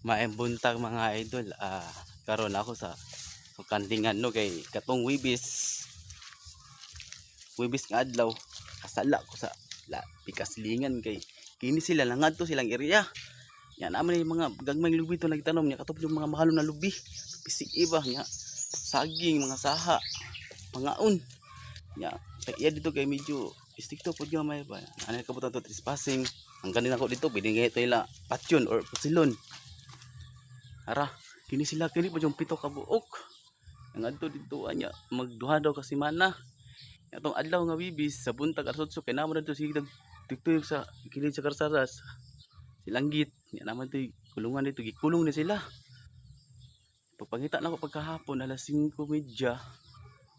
Maayong buntag, mga idol. Karon ako sa kandingan, no, kay katong Webes. Webes nga adlaw, kasala ko sa la pikaslingan kay kini sila langadto silang area. Nya naman yung mga gagmayng lubi to nagtanom nya katong yung mga mahalo na lubi. Bisig iba nya saging, mga saha, pangaon. Nya kay iya dito kay medyo strikto pud gamay ba. Ano ka to trespassing. Ang ganin ako dito, pwede nga ito ila patyon or pusilon. Ara, kini sila, kini pa yung 7 ka buok. Ang adto dito anya magduha daw ka semana. Atong adlaw nga Webes sa buntag alas 8 kay naman dito sige tugtuyog sa kilid sa karsada silanggit. Nya naman to kulungan dito, gikulong ni sila. Pagpangita na ako pagkahapon alas 5:30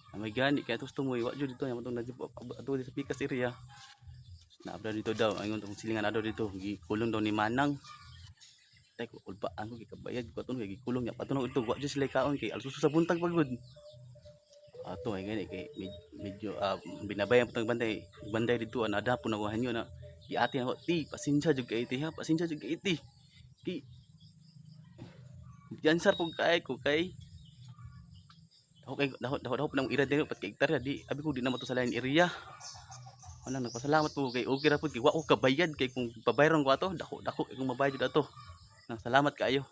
na may gani kaya gusto mo iwa jud dito nya matong ato sa pikas area. Naabra dito daw ayon tong silingan adto dito gikulong daw ni Manang. Tay ko kulbaan ko gikabayad ko ato kay gikulong nya pato ito wa jud sila kaon kay alas 8 sa buntag pagod. Ato ay gani kay medyo binabayan po tang banday banday dito ana po na kuhan na giati ako, "Ti, pasensya jud kay ti ha, pasensya jud kay ti." Ki Diyansar po kay ko kay ako kay daho daho daho nang ira din pat kay hektarya di abi ko di na mato sa lain area. Wala, nagpasalamat po kay okay ra pud kay wa ko kabayad kay kung pabayron ko ato dako dako kay kung mabayad jud ato. Nang salamat kaayo.